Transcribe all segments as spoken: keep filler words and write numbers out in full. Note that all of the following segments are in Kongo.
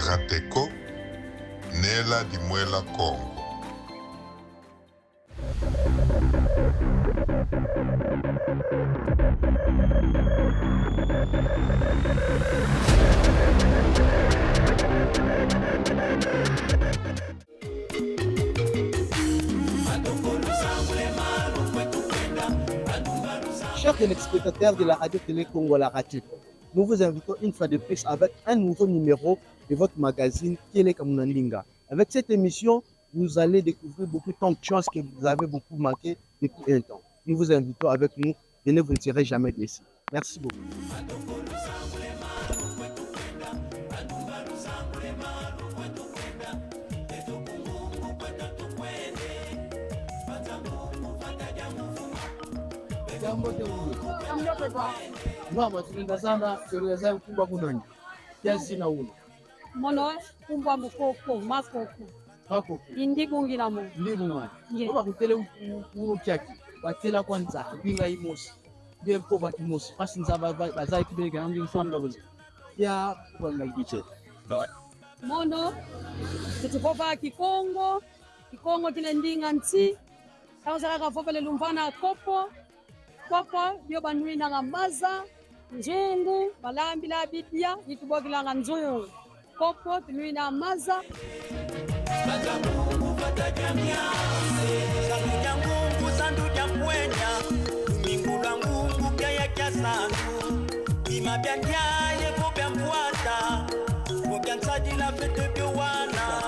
Rateko, nela di mwela Kongo. Chers téléspectateurs de la Radio Télé Congo, la Rateko, nous vous invitons une fois de plus avec un nouveau numéro de votre magazine Kieleka muna ndinga. Avec cette émission, vous allez découvrir beaucoup de tant de choses que vous avez beaucoup manqué depuis un temps. Nous vous invitons avec nous. Venez, vous ne serez jamais déçus. Merci beaucoup. Diambu te ule. Mama, tunaenda sana, sherehe za mkubwa kunani? Kiasi na ule. Mono, kumbwa mukoko, makoko. Makoko. Indi bungi na mo. Ndi bungi. Ye. Oba kutele u-, u-, unu kiaki. Batela kwanza, mbinga imosi. Bien mpova kimosi. Pasi nza ba, ba, baza kibele kanandi mfamba bozi. Ya, kwa ngai kiche. Mono, tutuvova Kikongo. Kikongo kina ndinga nti. Kawuza kaka vovele lumvana kopo. Kopo, bio banwinanga maza, nzungu, balambila bidia, itubokilanga nzungu. Kopo, tunwina maza. Zandu dia ngungu, zandu dia mpwenya, lumingu lwa ngungu, kiaya kia zandu, bima bia ndiaye, vo bia mbwata, vo bia nsadila fete bio wana.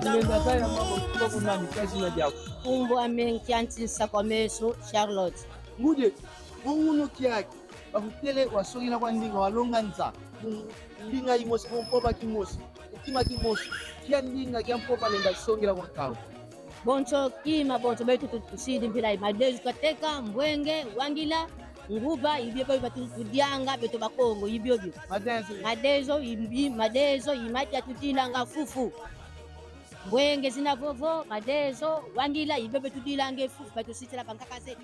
Tulenda zaya mambu, tuko kunani, kazi na diaku. Nkumbu ame Nkianti Nsakwa Meso Charlotte. Ngudi, vo unu kiaki, bakutele wasongila kwa ndinga, walonga nza. Mu ndinga imosi, mu mpova kimosi, mu kima kimosi. Kia ndinga, kia mpova lenda songila kwa nkangu. Bonso kima, bonso beto tu-, tusidi mpila yi. Madezo twateka, mbwenge, wangila, nguba, ibio bio batu-, tudianga, beto Bakongo, ibio bio. Madezo. Madezo, i-, i-, madezo, i madia tudilanga fufu. Mbwenge zina vovo, madezo, wangila, ibio bie tudilanga fufu, batusitila bankaka zeto.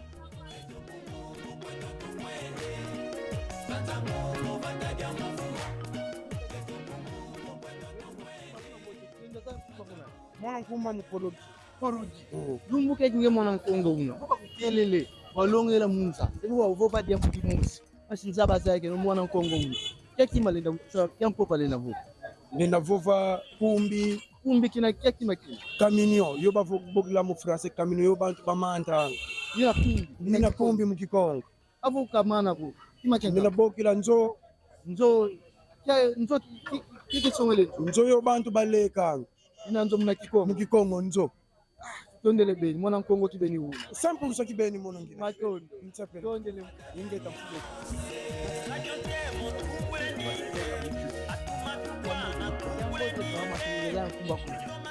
Mwana nkumbu ame Korogi. Korogi. Oh. Lumbu kiaki nge mwana Nkongo una. Vo bakutelele, walongela mu nza. Ebu wavova diambu dimosi. Pasi nza bazaya ke, no mwana Nkongo una. Kia kima lenda, kia mpova lenda vova. Lenda vova kumbi. Kumbi kina kia kima kina. Caminhon, yo bavo-, bokila mu français, caminhon, yo bantu bamantanga. Yina kumbi. Yina kumbi mu Kikongo. Avo kamana ko. Kima kia. Lenda bokila nzo. Nzo. Kia, nzo ki, ki, ki, kisongele nzo. Nzo yo bantu balekanga. Yina nzo muna Kikongo. Mu Kikongo nzo. Tondele beni, mwana Nkongo kibeni una. Cent pour cent kibeni mono ngina. Matondo. Nsapela. Tondele. Ingeta mfuleti.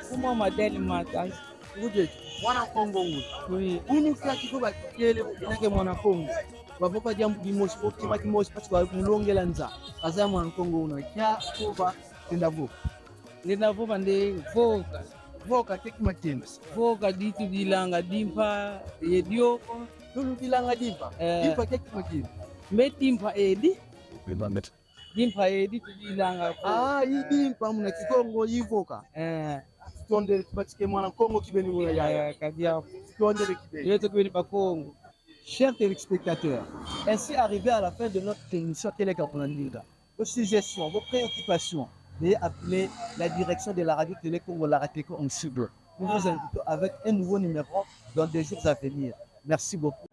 Kuma Madeleine Matas. Ngudi, mwana Nkongo una. Oui. Unu kiaki vo bakele, nake mwana Kongo. Bavova diambu dimosi, vo kima kimosi, parce que mulongela nza. Kazaya mwana Nkongo una. Kia mpova lenda vova. Lenda vova nde voka. Voka, kia kima kina. Voka di tudilanga dimpa ye dioko. Lulu dilanga dimpa. Eh. Dimpa kia kima kina. Mbe dimpa edi. Dimpa edi tudilanga ko. Ah, i dimpa muna Kikongo, i voka. Eh. Tondele, tubatike mwana Kongo kibeni una yaya. Eh, kadia. Tondele kibeni. Yeto kibeni Bakongo. Chers téléspectateurs, ainsi arrivé à la fin de notre émission Kieleka muna ndinga. Vos suggestions, vos préoccupations, veuillez appeler la direction de la Radio Télé Congo, la Rateko en cible. Nous vous invitons avec un nouveau numéro dans des jours à venir. Merci beaucoup.